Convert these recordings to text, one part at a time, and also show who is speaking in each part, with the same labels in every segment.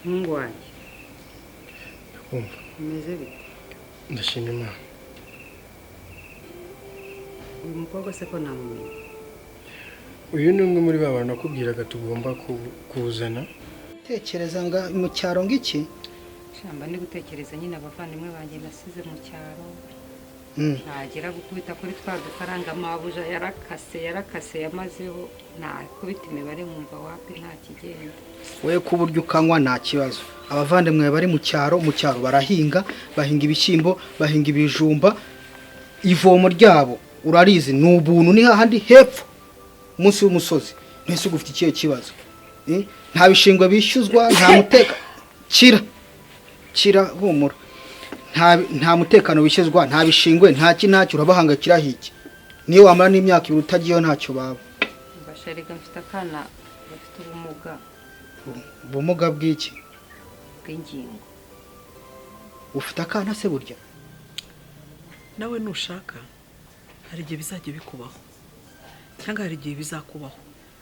Speaker 1: Muhungu wanjye.
Speaker 2: Ndakumva.
Speaker 1: Umeze bite?
Speaker 2: Ndashima Imana.
Speaker 1: Uyu mukobwa se ko namumenye?
Speaker 2: Uyu ni umwe muri ba bantu nakubwiraga tugomba kuzana.
Speaker 3: Tekereza nga mu cyaro ngiki.
Speaker 1: Shamba, ndi gutekereza nyine abavandimwe banjye nasize mu cyaro. Nagera gukubita kuri twa dufaranga mabuja yarakase, yarakase, yamazeho, nakubita imibare nkumva wapi, nta kigenda.
Speaker 3: We ku buryo ukanywa nta kibazo. Abavandimwe bari mu cyaro, mu cyaro barahinga, bahinga ibishyimbo, bahinga ibijumba. Ivomo ryabo urarizi, ni ubuntu, ni hahandi hepfo munsi y'umusozi. Ntese ugufite ikihe kibazo? Eh? Nta bishingwe bishyuzwa, nta muteka kira kira, humura, nta mutekano wishyuzwa, nta bishingwe, nta ki, ntacyo urabahangayikiraho iki? Niyo wamara n'imyaka 2 utagiyeyo, ntacyo baba.
Speaker 1: Basharega, mfite akana gafite ubumuga.
Speaker 3: Ubumuga bw'iki?
Speaker 1: Bw'ingingo.
Speaker 3: Ufite akana se burya?
Speaker 4: Nawe nushaka hari igihe bizajya bikubaho, cyangwa hari igihe bizakubaho,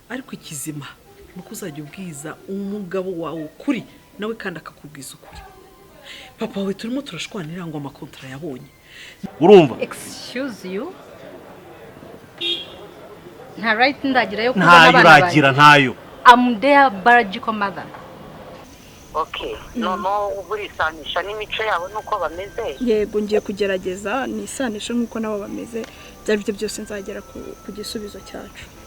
Speaker 4: ariko ikizima ni uko uzajya ubwiza umugabo wawe ukuri, nawe kandi akakubwiza ukuri. Papa wawe turimo turashwanira ngo amakontara yabonye.
Speaker 5: Urumva?
Speaker 6: Excuse you, nta right ndagira yo kubona
Speaker 5: Ntayo.
Speaker 6: abana banjye.
Speaker 5: Uragira ntayo.
Speaker 6: I'm their biological mother.
Speaker 7: Okay, noneho uba urisanisha n'imico yabo n'uko bameze.
Speaker 8: Yego, ngiye kugerageza nisanishe nk'uko nabo bameze. Ibyo ari byo byose nzagera ku gisubizo cyacu.